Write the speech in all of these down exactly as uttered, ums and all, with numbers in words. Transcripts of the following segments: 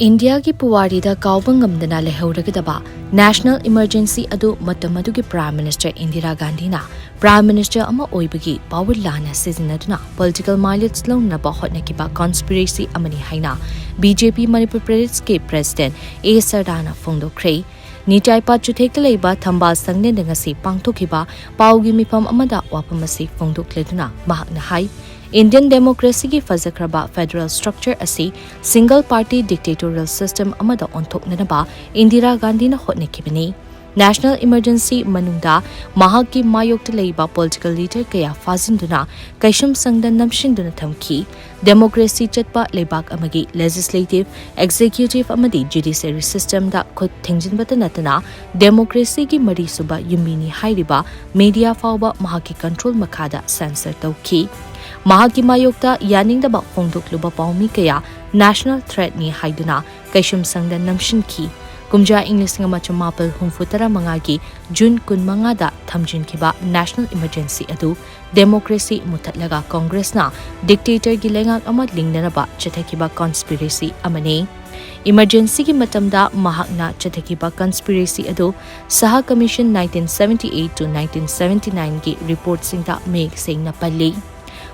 ꯏꯟꯗꯤꯌꯥꯒꯤ ꯄꯨꯋꯥꯔꯤꯗ ꯀꯥꯎꯕ ꯉꯝꯗꯅ ꯂꯩꯍꯧꯔꯒꯗꯕ ꯅꯦꯁꯅꯦꯜ ꯏꯃꯔꯖꯦꯟꯁꯤ ꯑꯗꯨ ꯃꯇꯝ ꯑꯗꯨꯒꯤ ꯄ꯭ꯔꯥꯏꯝ ꯃꯤꯅꯤꯁꯇꯔ ꯏꯟꯗꯤꯔꯥ ꯒꯥꯟꯙꯤꯅ ꯄ꯭ꯔꯥꯏꯝ ꯃꯤꯅꯤꯁꯇꯔ ꯑꯃ ꯑꯣꯏꯕꯒꯤ ꯄꯥꯋꯔ ꯂꯥꯟꯅ ꯁꯤꯖꯤꯟꯅꯗꯨꯅ ꯄꯣꯂꯤꯇꯤꯀꯦꯜ ꯃꯥꯏꯂꯦꯖ ꯂꯧꯅꯕ ꯍꯣꯠꯅꯈꯤꯕ ꯀꯟꯁꯄꯤꯔꯦꯁꯤ ꯑꯃꯅꯤ ꯍꯥꯏꯅ ꯕꯤ ꯖꯦ ꯄꯤ ꯃꯅꯤꯄꯨꯔ ꯄ꯭ꯔꯗꯦꯁꯀꯤ ꯄ꯭ꯔꯦꯁꯤꯗꯦꯟꯠ ꯑꯦ ꯁꯔꯗꯥꯅ ꯐꯣꯡꯗꯣꯛꯈ꯭ꯔꯦ꯫ ꯅꯤꯇꯥꯏꯄꯥ ꯆꯨꯊꯦꯛꯇ ꯂꯩꯕ ꯊꯝꯕꯥꯜ ꯁꯪꯂꯦꯟꯗ ꯉꯁꯤ ꯄꯥꯡꯊꯣꯛꯈꯤꯕ ꯄꯥꯎꯒꯤ ꯃꯤꯐꯝ ꯑꯃꯗ ꯋꯥꯐꯝ ꯑꯁꯤ ꯐꯣꯡꯗꯣꯛꯂꯗꯨꯅ ꯃꯍꯥꯛꯅ ꯍꯥꯏ, ꯏꯟꯗꯤꯌꯟ ꯗꯦꯃꯣꯀ꯭ꯔꯦꯁꯤꯒꯤ ꯐꯖꯈ꯭ꯔꯕ ꯐꯦꯗꯔꯦꯜ ꯁ꯭ꯇ꯭ꯔꯛꯆꯔ ꯑꯁꯤ ꯁꯤꯡꯒꯜ ꯄꯥꯔꯇꯤ ꯗꯤꯛꯇꯦꯇꯣꯔꯤꯌꯦꯜ ꯁꯤꯁꯇꯦꯝ ꯑꯃꯗ ꯑꯣꯟꯊꯣꯛꯅꯅꯕ ꯏꯟꯗꯤꯔꯥ ꯒꯥꯟꯙꯤꯅ ꯍꯣꯠꯅꯈꯤꯕꯅꯤ꯫ ꯅꯦꯁꯅꯦꯜ ꯏꯃꯔꯖꯦꯟꯁꯤ ꯃꯅꯨꯡꯗ ꯃꯍꯥꯛꯀꯤ ꯃꯥꯌꯣꯛꯇ ꯂꯩꯕ ꯄꯣꯂꯤꯇꯤꯀꯦꯜ ꯂꯤꯗꯔ ꯀꯌꯥ ꯐꯥꯖꯤꯟꯗꯨꯅ ꯀꯩꯁꯨꯝꯁꯪꯗ ꯅꯝꯁꯤꯟꯗꯨꯅ ꯊꯝꯈꯤ꯫ ꯗꯦꯃꯣꯀ꯭ꯔꯦꯁꯤ ꯆꯠꯄ ꯂꯩꯕꯥꯛ ꯑꯃꯒꯤ ꯂꯦꯖꯤꯁꯂꯦꯇꯤꯚ, ꯑꯦꯛꯖꯤꯀ꯭ꯌꯨꯇꯤꯚ ꯑꯃꯗꯤ ꯖꯨꯗꯤꯁꯔꯤ ꯁꯤꯁꯇꯦꯝꯗ ꯈꯨꯠ ꯊꯤꯡꯖꯤꯟꯕꯇ ꯅꯠꯇꯅ ꯗꯦꯃꯣꯀ꯭ꯔꯦꯁꯤꯒꯤ ꯃꯔꯤꯁꯨꯕ ꯌꯨꯝꯕꯤꯅꯤ ꯍꯥꯏꯔꯤꯕ ꯃꯤꯗꯤꯌꯥ ꯐꯥꯎꯕ ꯃꯍꯥꯛꯀꯤ ꯀꯟꯇ꯭ꯔꯣꯜ ꯃꯈꯥꯗ ꯁꯦꯟꯁꯔ ꯇꯧꯈꯤ꯫ ꯃꯍꯥꯛꯀꯤ ꯃꯥꯌꯣꯛꯇ ꯌꯥꯅꯤꯡꯗꯕ ꯐꯣꯡꯗꯣꯛꯂꯨꯕ ꯄꯥꯎꯃꯤ ꯀꯌꯥ ꯅꯦꯁꯅꯦꯜ ꯊ꯭ꯔꯦꯠꯅꯤ ꯍꯥꯏꯗꯨꯅ ꯀꯩꯁꯨꯝꯁꯪꯗ ꯅꯝꯁꯤꯟꯈꯤ꯫ ꯀꯨꯝꯖꯥ ꯏꯪ ꯂꯤꯁꯤꯡ ꯑꯃ ꯆꯃꯥꯄꯜ ꯍꯨꯝꯐꯨ ꯇꯔꯥ ꯃꯉꯥꯒꯤ ꯖꯨꯟ ꯀꯨꯟꯃꯉꯥꯗ ꯊꯝꯖꯤꯟꯈꯤꯕ ꯅꯦꯁꯅꯦꯜ ꯏꯃꯔꯖꯦꯟꯁꯤ ꯑꯗꯨ ꯗꯦꯃꯣꯀ꯭ꯔꯦꯁꯤ ꯃꯨꯠꯊꯠꯂꯒ ꯀꯣꯡꯒ꯭ꯔꯦꯁꯅ ꯗꯤꯛꯇꯦꯇꯔꯒꯤ ꯂꯩꯉꯥꯛ ꯑꯃ ꯂꯤꯡꯅꯅꯕ ꯆꯠꯊꯈꯤꯕ ꯀꯟꯁꯄꯤꯔꯦꯁꯤ ꯑꯃꯅꯤ꯫ ꯏꯃꯔꯖꯦꯟꯁꯤꯒꯤ ꯃꯇꯝꯗ ꯃꯍꯥꯛꯅ ꯆꯠꯊꯈꯤꯕ ꯀꯟꯁꯄꯤꯔꯦꯁꯤ ꯑꯗꯨ Shah commission nineteen seventy eight to nineteen seventy nineꯒꯤ ꯔꯤꯄꯣꯔꯠꯁꯤꯡꯗ ꯃꯌꯦꯛ ꯁꯦꯡꯅ ꯄꯜꯂꯤ꯫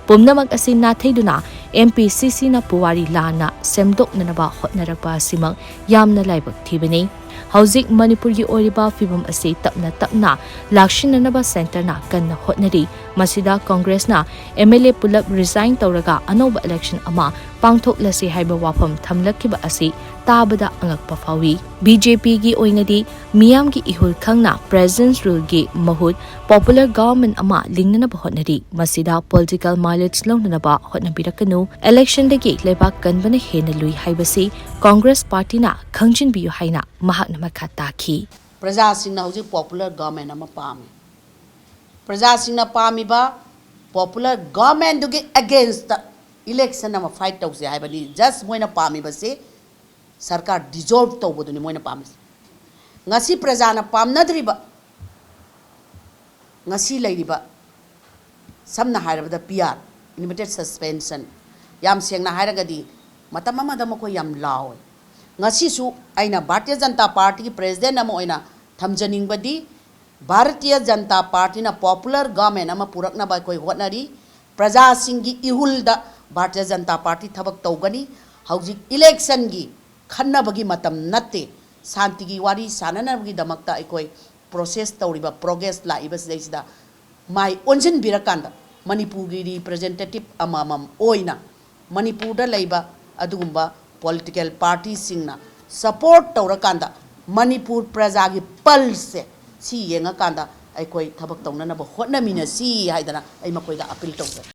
ꯄꯨꯝꯅꯃꯛ ꯑꯁꯤ ꯅꯥꯊꯩꯗꯨꯅ ꯑꯦꯝ ꯄꯤ ꯁꯤ ꯁꯤꯅ ꯄꯨꯋꯥꯔꯤ ꯂꯥꯟꯅ ꯁꯦꯝꯗꯣꯛꯅꯅꯕ ꯍꯣꯠꯅꯔꯛꯄ ꯑꯁꯤꯃꯛ ꯌꯥꯝꯅ ꯂꯥꯏꯕꯛ ꯊꯤꯕꯅꯤ꯫ ꯍꯧꯖꯤꯛ ꯃꯅꯤꯄꯨꯔꯒꯤ ꯑꯣꯏꯔꯤꯕ ꯐꯤꯚꯝ ꯑꯁꯤ ꯇꯞꯅ ꯇꯞꯅ ꯂꯥꯛꯁꯤꯟꯅꯅꯕ ꯁꯦꯟꯇꯔꯅ ꯀꯟꯅ ꯍꯣꯠꯅꯔꯤ꯫ ꯃꯁꯤꯗ ꯀꯣꯡꯒ꯭ꯔꯦꯁꯅ ꯑꯦꯝ ꯑꯦꯜ ꯑꯦ ꯄꯨꯂꯞ ꯔꯤꯖꯥꯏꯟ ꯇꯧꯔꯒ ꯑꯅꯧꯕ ꯏꯂꯦꯛꯁꯟ ꯑꯃ ꯄꯥꯡꯊꯣꯛꯂꯁꯤ ꯍꯥꯏꯕ ꯋꯥꯐꯝ ꯊꯝꯂꯛꯈꯤꯕ ꯑꯁꯤ ꯇꯥꯕꯗ ꯑꯉꯛꯄ ꯐꯥꯎꯏ꯫ ꯕꯤ ꯖꯦ ꯄꯤꯒꯤ ꯑꯣꯏꯅꯗꯤ ꯃꯤꯌꯥꯝꯒꯤ ꯏꯍꯨꯜ ꯈꯪꯅ ꯄ꯭ꯔꯦꯁꯤꯗꯦꯟꯠꯁ ꯔꯨꯜꯒꯤ ꯃꯍꯨꯠ ꯄꯣꯄꯨꯂꯔ ꯒꯚꯔꯟꯃꯦꯟꯠ ꯑꯃ ꯂꯤꯡꯅꯅꯕ ꯍꯣꯠꯅꯔꯤ꯫ ꯃꯁꯤꯗ ꯄꯣꯂꯤꯇꯤꯀꯦꯜ ꯃꯥꯏꯂꯦꯖ ꯂꯧꯅꯅꯕ ꯍꯣꯠꯅꯕꯤꯔꯛꯀꯅꯨ꯫ ꯏꯂꯦꯛꯁꯟꯗꯒꯤ ꯂꯩꯕꯥꯛ ꯀꯟꯕꯅ ꯍꯦꯟꯅ ꯂꯨꯏ ꯍꯥꯏꯕꯁꯤ ꯀꯣꯡꯒ꯭ꯔꯦꯁ ꯄꯥꯔꯇꯤꯅ ꯈꯪꯖꯤꯟꯕꯤꯌꯨ ꯍꯥꯏꯅ ꯃꯍꯥꯛꯅ ꯃꯈꯥ ꯇꯥꯈꯤ꯫ ꯄ꯭ꯔꯖꯥꯁꯤꯡꯅ ꯍꯧꯖꯤꯛ ꯄꯣꯄꯨꯂꯔ ꯒꯚꯔꯟꯃꯦꯟꯠ ꯑꯃ ꯄꯥꯝꯃꯤ꯫ ꯄ꯭ꯔꯖꯥꯁꯤꯡꯅ ꯄꯥꯝꯃꯤꯕ ꯄꯣꯄꯨꯂꯔ ꯒꯚꯔꯟꯃꯦꯟꯠꯇꯨꯒꯤ ꯑꯦꯒꯦꯟꯁꯇ ꯏꯂꯦꯛꯁꯟ ꯑꯃ ꯐꯥꯏꯠ ꯇꯧꯁꯦ ꯍꯥꯏꯕꯅꯤ꯫ ꯖꯁ ꯃꯣꯏꯅ ꯄꯥꯝꯃꯤꯕꯁꯤ ꯁꯔꯀꯥꯔ ꯗꯤꯖꯣꯜꯕ ꯇꯧꯕꯗꯨꯅꯤ ꯃꯣꯏꯅ ꯄꯥꯝꯃꯤꯁꯦ꯫ ꯉꯁꯤ ꯄ꯭ꯔꯖꯥꯅ ꯄꯥꯝꯅꯗ꯭ꯔꯤꯕ, ꯉꯁꯤ ꯂꯩꯔꯤꯕ, ꯁꯝꯅ ꯍꯥꯏꯔꯕꯗ ꯄꯤ ꯑꯥꯔ, ꯏꯟꯗꯤꯐꯤꯅꯤꯠ ꯁꯁꯄꯦꯟꯁꯟ, ꯌꯥꯝ ꯁꯦꯡꯅ ꯍꯥꯏꯔꯒꯗꯤ ꯃꯇꯝ ꯑꯃꯗ ꯃꯈꯣꯏ ꯌꯥꯝ ꯂꯥꯎꯋꯦ꯫ ꯉꯁꯤꯁꯨ ꯑꯩꯅ ꯚꯥꯔꯇꯤꯌ ꯖꯅꯇꯥ ꯄꯥꯔꯇꯤꯒꯤ ꯄ꯭ꯔꯦꯁꯤꯗꯦꯟꯠ ꯑꯃ ꯑꯣꯏꯅ ꯊꯝꯖꯅꯤꯡꯕꯗꯤ, ꯚꯥꯔꯇꯤꯌ ꯖꯅꯇꯥ ꯄꯥꯔꯇꯤꯅ ꯄꯣꯄꯨꯂꯔ ꯒꯚꯔꯟꯃꯦꯟꯠ ꯑꯃ ꯄꯨꯔꯛꯅꯕ ꯑꯩꯈꯣꯏ ꯍꯣꯠꯅꯔꯤ꯫ ꯄ꯭ꯔꯖꯥꯁꯤꯡꯒꯤ ꯏꯍꯨꯜꯗ ꯚꯥꯔꯇꯤꯌ ꯖꯅꯇꯥ ꯄꯥꯔꯇꯤ ꯊꯕꯛ ꯇꯧꯒꯅꯤ꯫ ꯍꯧꯖꯤꯛ ꯏꯂꯦꯛꯁꯟꯒꯤ ꯈꯟꯅꯕꯒꯤ ꯃꯇꯝ ꯅꯠꯇꯦ꯫ ꯁꯥꯟꯇꯤꯒꯤ ꯋꯥꯔꯤ ꯁꯥꯟꯅꯅꯕꯒꯤꯗꯃꯛꯇ ꯑꯩꯈꯣꯏ ꯄ꯭ꯔꯣꯁꯦꯁ ꯇꯧꯔꯤꯕ, ꯄ꯭ꯔꯣꯒ꯭ꯔꯦꯁ ꯂꯥꯛꯏꯕꯁꯤꯗꯩꯁꯤꯗ ꯃꯥꯏ ꯑꯣꯟꯁꯤꯟꯕꯤꯔꯀꯥꯟꯗ, ꯃꯅꯤꯄꯨꯔꯒꯤ ꯔꯤꯄ꯭ꯔꯖꯦꯟꯇꯦꯇꯤꯚ ꯑꯃꯃꯝ ꯑꯣꯏꯅ ꯃꯅꯤꯄꯨꯔꯗ ꯂꯩꯕ ꯑꯗꯨꯒꯨꯝꯕ ꯄꯣꯂꯤꯇꯤꯀꯦꯜ ꯄꯥꯔꯇꯤꯁꯤꯡꯅ ꯁꯄꯣꯔꯠ ꯇꯧꯔꯀꯥꯟꯗ, ꯃꯅꯤꯄꯨꯔ ꯄ꯭ꯔꯖꯥꯒꯤ ꯄꯜꯁꯁꯦ ꯁꯤ ꯌꯦꯡꯉꯀꯥꯟꯗ ꯑꯩꯈꯣꯏ ꯊꯕꯛ ꯇꯧꯅꯅꯕ ꯍꯣꯠꯅꯃꯤꯟꯅꯁꯤ ꯍꯥꯏꯗꯅ ꯑꯩ ꯃꯈꯣꯏꯗ ꯑꯄꯤꯜ ꯇꯧꯖꯔꯤ꯫